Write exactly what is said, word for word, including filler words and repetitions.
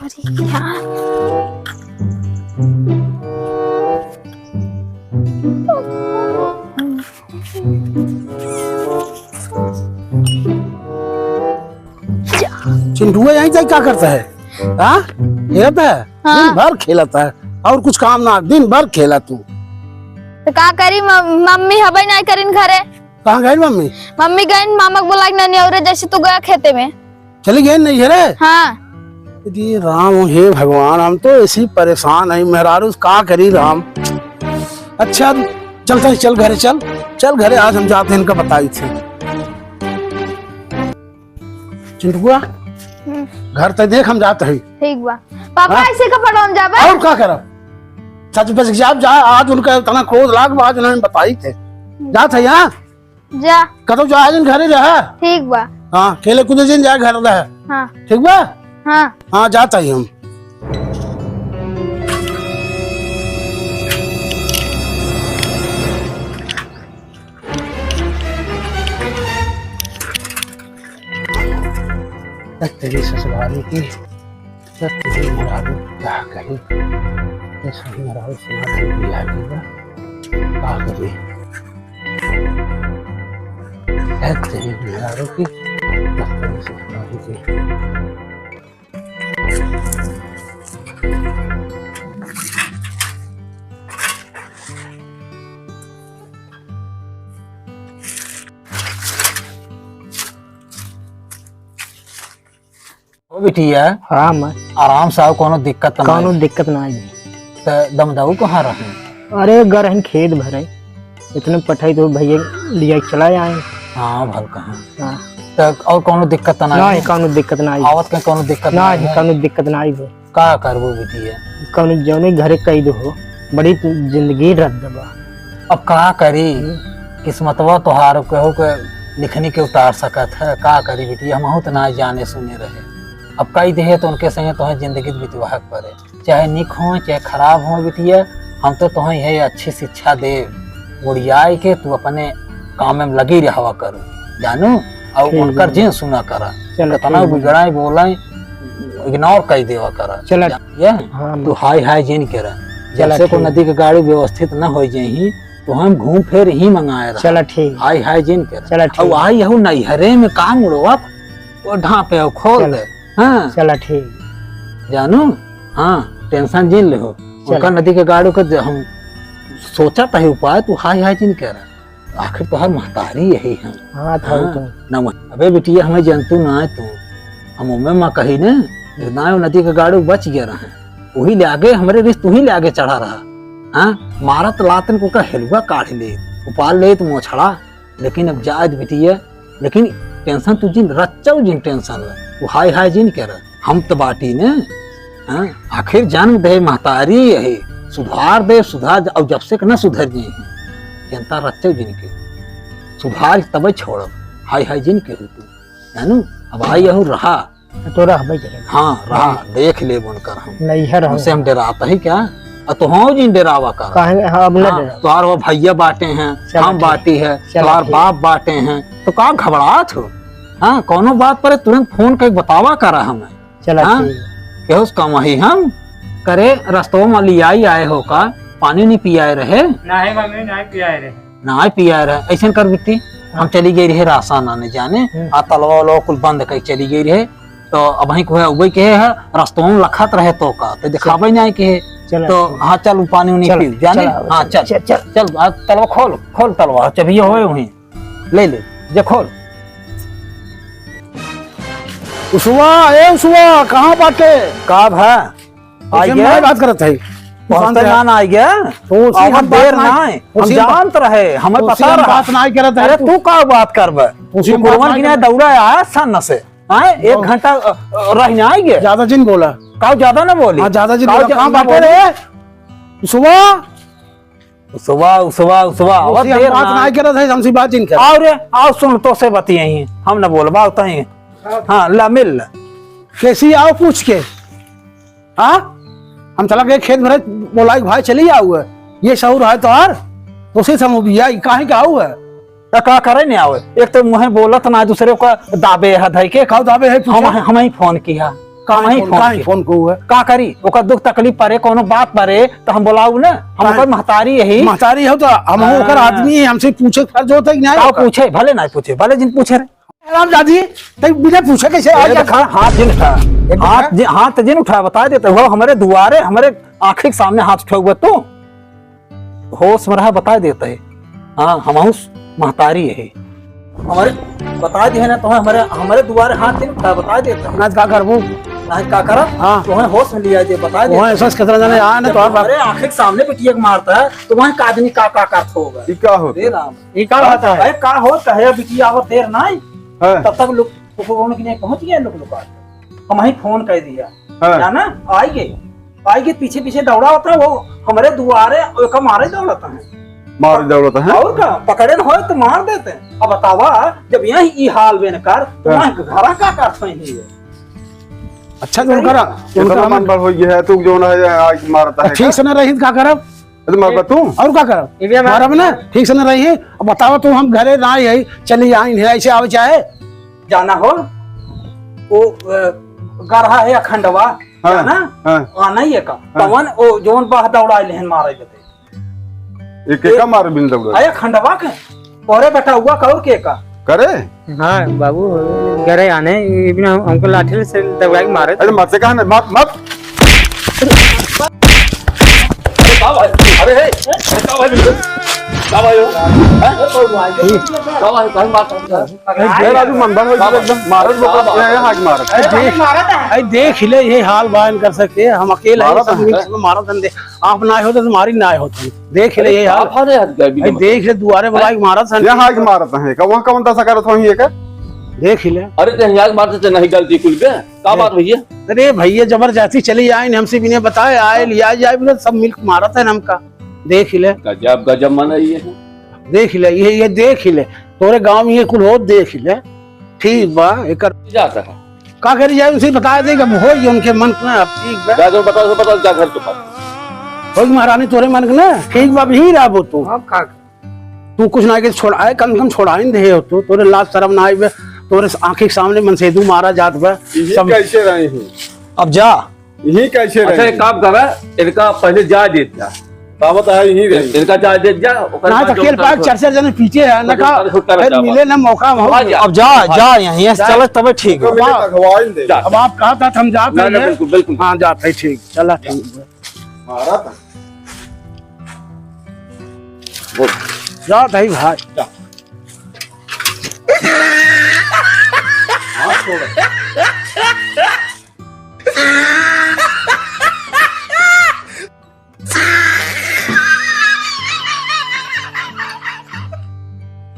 अरे यार। चिंटुआ यहीं जाके का करता है? हाँ? खेलता है? हाँ। दिन भर खेलता है। और कुछ काम ना, दिन भर खेला तू। तो का करी, म-, मम्मी हबे नाहीं करिन घरे। कहाँ गइन मम्मी? मम्मी गइन मामा के बोलाइ के ननियौरे, जैसे तू गया खेते में। चली गइन नैहरे? हाँ। अरे राम, हे भगवान, हम तो ऐसी परेशान है मेहरारू, का करी राम। अच्छा, चलता है, चल घरे चल, चल घरे, आज हम जाते हैं इनका बताइत है। चिंटुआ, हम्म। घर तक देख, हम जात हई। ठीक बा। पापा, हाँ? ऐसे का पटवन जाबे? और का करब? सच बच जाब जा, आज उनका इतना क्रोध लाग बा, आज उन्हें बताइत है। हम्म। जात हई, हाँ? जा। कतौ जा, आज घरे रहा। ठीक बा। हाँ, खेले कूदे जिन जा, घर रहा। हाँ। ठीक बा? हाँ। हाँ, जात हई हम। तक तेरी ससुराली की, तक तेरी मेहरारू क्या कही, ये सही मेहरारू सुना दे दिया जी बा, का करी? तक तेरी मेहरारू की, तक तेरी ससुराली की। ओ बिटिया। हाँ, माँ। आराम से आओ, कोनो दिक्कत त नाहीं। कोनो दिक्कत नाहीं। त दमदऊ कहाँ रहे? अरे, गए रहन खेत भरे, इतने पठाई तो भैया लिया के चला आए। हाँ, भल कहाँ। हाँ। त और कोनो दिक्कत त नाहीं? नाहीं, कोनो दिक्कत नाहीं। आवत के कोनो दिक्कत नाहीं, नाहीं है? कोनो दिक्कत नाहीं है। का करबो बिटिया? कौनो जौने घरे कई दो हो, बड़ी जिंदगी रद्द बा। अब का करी? हम्म। किस्मतवा तोहार केहू के लिखनी के उतार सकत है, का करी बिटिया? हमहू त ना जाने सुने रहे। अब कई देहे तो उनके संगे तोहे जिंदगी बितवाए के पड़े, चाहे निक हो चाहे खराब हो बिटिया, हम तो तोहे यही अच्छी शिक्षा देब। मुड़ियाई के तू अपने काम में लगी रहवा करू, जानू, और ठीक उनकर है। जिन सुना करा। चलो, कितना ठीक है। बिगड़ाई बोलाई, ignore कर देवा करा। चलो। जा-, ये हाँ, तू हाय हाय जिन करा। चलो, जब से को ठीक। नदी के गाड़ी व्यवस्थित न हो जाही, तो हम घूम फिर ही मंगाए रहा। चलो, ठीक। हाय हाय जिन करा। चलो, ठीक। अब आई यहू नैहरे में काम उड़वा, वो ढापे हो, खोल चलो। दे। हाँ। चलो, ठीक। जानू, हाँ, tension जिन ले हो। चलो। उनका नदी के गाड़ी को ज-, हम सोचा था ही उपाय, तू हाय हाय जिन करा। आखिर तोहार महतारी यही है। हाँ, था हाँ, तो। ना वह-, अबे बिटिया, हमें जनतू ना है तू। हम ओमे मा कही ने, ना वो नदी के गाड़ी बच गया रहे। वही ले आगे, हमरे रिश्त वही ले आगे चढ़ा रहा। हाँ, मारत लातन को का हेलुआ काढ़ ले, उपाल ले तो मोछड़ा। लेकिन अब जायद बिटिया, लेकिन tension तू जिन, रच्चौ जिन tension ले। वो हाय हाय जिन करा। हम त बाटी ने, हाँ? आखिर जन्म दे महतारी यही, सुधार दे, सुधार, अब जब से के ना सुधर गई है, जनता रच्चौ जिन के, सुधार तबे छोड़ब, हाय हाय जिन के हो तू, जानू? अब आई यहू रहा। तो रहबे करे। हाँ, रहा, हाँ। देख ले उनकर हम। नैहर हम। उनसे हम डराता ही क्या? अ तो हो जिन डरावा कर। काहे? हाँ, अब ना हाँ, डरावा। तोहार वो भैया बाटे हैं, चलो हम ठीक। बाटी है, चलो तोहार ठीक। बाप बाटे हैं, तो का घबरात हो? हाँ, कौनो बात पर तुरंत phone करके बतावा करा हमें। चला हाँ? ठीक। केहू से कम ही हम करे, रस्तवा में लियाई आए हो का, पानी नहीं पियाए रहे? नहीं मम्मी, नहीं पियाए रहे। नहीं पियाए रहे, ऐसन कर बिट्टी, हम हाँ। चली गई रहे राशन आने जाने, हम्म। आ तलवा उलवा कुल बंद कर चली गई रहे, तो अब वहीं को है, वही कहे है, रस्तवा में लखत रहे तो का, तो दिखावे चल। नहीं के है। चला तो ठीक। हाँ, चल, वो पानी उनी चला, पी, जाने? चला, हाँ, चल, चल, चल। चल, आ तलवा खोल, खोल तलवा, चबिया होए वहीं। ले ले, जे खोल। उसवा, ए उसवा, कहाँ बाटे? का भा? आ उसे गया? मैं बात करत है। पहुँचते ना, ना आ गया? तो उसी आवा हम बात देर ना, ना है। हम उसी हम बात, जानत रहे, हमें उसी पता हम रहा। बात ना करत है अरे तू। तू का बात करबे? उसी तू हम बात कुरवन ना की ना करत। दौड़ा आया सन से। आए, एक ओ। घंटा, अ, अ, रह ना आ गया। ज्यादा जिन बोला। का ज्यादा ना बोली? हाँ, ज्यादा जिन का बोला। ज्यादा कहाँ ना बाटे बोली? रे? उसवा? उसवा, उसवा, उसवा, आवत उसी हम देर बात ना। ना करत है, हमसे बात जिन कर। आओ रे, आओ सुन, तो से बतियाई, हम ना बोलबा उतही। हाँ, ला मिल ला। कैसी आओ पूछ के? हाँ? हम चला गए खेत भरे, बोला कि भाई चली आओ। ये सहूर है तो यार, उसी से हम उबिया, काहे का आओ है? तो का करे नहीं आवे? एक तो मुँहे बोलत ना, दूसरे को दाबे है धई के। का दाबे है हम, पूछा? हम ही phone किया। का हम ही फोन, फोन का ही के। फोन को हुआ। का करी? ओकर दुख तकलीफ परे, कोनो बात परे, तो हम बोलाऊ ना। हम काहे? ओकर महतारी यही। महतारी हो तो हम हाँ। ओकर आदमी है, हमसे पूछे के फर्ज होता है कि नहीं का होता? पूछे, भले ना पूछे, भले जिन पूछे रे। राम दादी, तै बिना पूछे कैसे आ ए, गया? देखा, हाथ जिन उठा। एक हाथ देखा? जि-, हाथ जिन उठा, बता देते हो, हमरे दुआरे, हमरे आँखी के सामने हाथ उठाउबे तू। होश में रहा, बता देते हैं। हाँ, हमहू स-, महतारी है। हमरे, बता दिए ना, तो हमरे, हमरे दुआरे हाथ जिन उठा, बता देते हैं। ना तो का करबू? ना तो का करब? हाँ। तो होश में लिया जे, बता देते वहाँ हैं। एहसास कितना जाने, हाँ, ना तो जब और बात। हमरे आँखी के सामने बिटिया के मारता है, तो वहाँ का आदमी का, का करत होगा? ई का होता? ए राम। ई का होता है? अरे का होता है, बिटिया आवत देर ना आई। हाँ। तब तक लोग, वो, वो उनके लिए पहुँच गया लोग, लोग आके। हम ही फोन कर दिया। हाँ। जाना, आई गए। आई गए, पीछे पीछे दौड़ा होता है, वो हमरे दुआरे ओका मारे दौड़ता है। मारे दौड़ता है? और का, पकड़े न होए तो मार देते हैं। अब बतावा, जब यही ई हाल बेन कर, तो हाँ। वहाँ घरा का करत है ये? अच्छा, तो उनका, कितना उनका हम मन बड़ हो गया है, तू जो ना है, आज मारता है ठीक का? से ना रही, का करब? अरे मार ए, बा तू। और का करब? ये भी हमारा मारब ना, ठीक से ना रही। अब बतावा तू, हम घरे ना आई, चली आई, नहीं ऐसे आवे चाहे। जाना हो, वो, अ, गरहा है अखंडवा, हाँ, जाना? हाँ। आना ही है का? हाँ। तवन, ओ, जोन बह दौड़ा लेहन मारे बते। एक, एक का मारे बिन दौड़ा? अरे खंडवा के, अरे बेटा हुआ का और के का? करे? हाँ बाबू, गरे आने, ये बिना हम, हमको लाठी से दौड़ा के मारे। अरे मत से कहा ना, मत, मत। अरे का भाई? अरे हे, अरे का भाई बिल्कुल? का भाई हो? हैं? का भाई, काहे मारता है? ए, राजू, मन बन हो गया एकदम। मारत का बोलत, बात? ये, ये हाथ मारत। ए, देख, ए, देख ले, ये हाल बयान कर सके, हम अकेले हैं, मारत सब है। मिल के मारत धंधे। आप ना होते तो मारी ना होते। देख ले, अरे, ये हाल। आप हरे हाथ गए भी ए, मतलब। देख ले, दुआरे बुला के मारत है। ये हाथ मारत है, का वहाँ कौन दशा करत हो ये का? देख ले। अरे, तो यहाँ मारते तो नहीं गलती कुल के। का देख। बात भैया? अरे भैया, जबरदस्ती चली आए, हमसे बिना बताए आए, लिया जाए, बोले, सब मिल के मारत है हमका। देख ले। गजब, गजब मन है ये। देख ले, ये, ये देख ले। तोरे गाँव में ये कुल होत देख ले। ठीक बा, एकर जाता है। का करी जाए, उनसे बता दे, अब हो ये उनके मन में, अब ठीक बा। जा, जो बताओ, बताओ, जा घर के पास। हो महारानी तोरे मन के ना, ठीक बा, अब ही रहबो तू। अब का? तू कुछ ना के छोड़ाए, कम से कम छोड़ाइन दे हो तू, तोरे लाज शरम ना आइबे, तोरे आँखी के सामने मनसेधू मारा जात बा। यही सब कैसे रहे हैं? अब जा। यही कैसे अच्छा, रहे? एक काम करा, इनका पहले जा देत जा। का बता है, यही रहे। इनका जा देत जा, ओकर ना बाद तो जो खेल उनका पाक छोड़-, चार चार जने पीछे है, ना तो का, उनका छोड़ कर फिर जा मिले बस। ना मौका हम। आ जा। अब जा, जा, यहाँ, यहाँ से जा। चलत तबे ठीक तो है। मिले तक हवाई दे। जा। अब आप कहा था, हम जात ना, ना, हैं। बिल्कुल, बिल्कुल। हाँ, जात है, ठीक, चला, ठीक। मारा था। बोल। जात है भाई। जा। हाथ छोड़।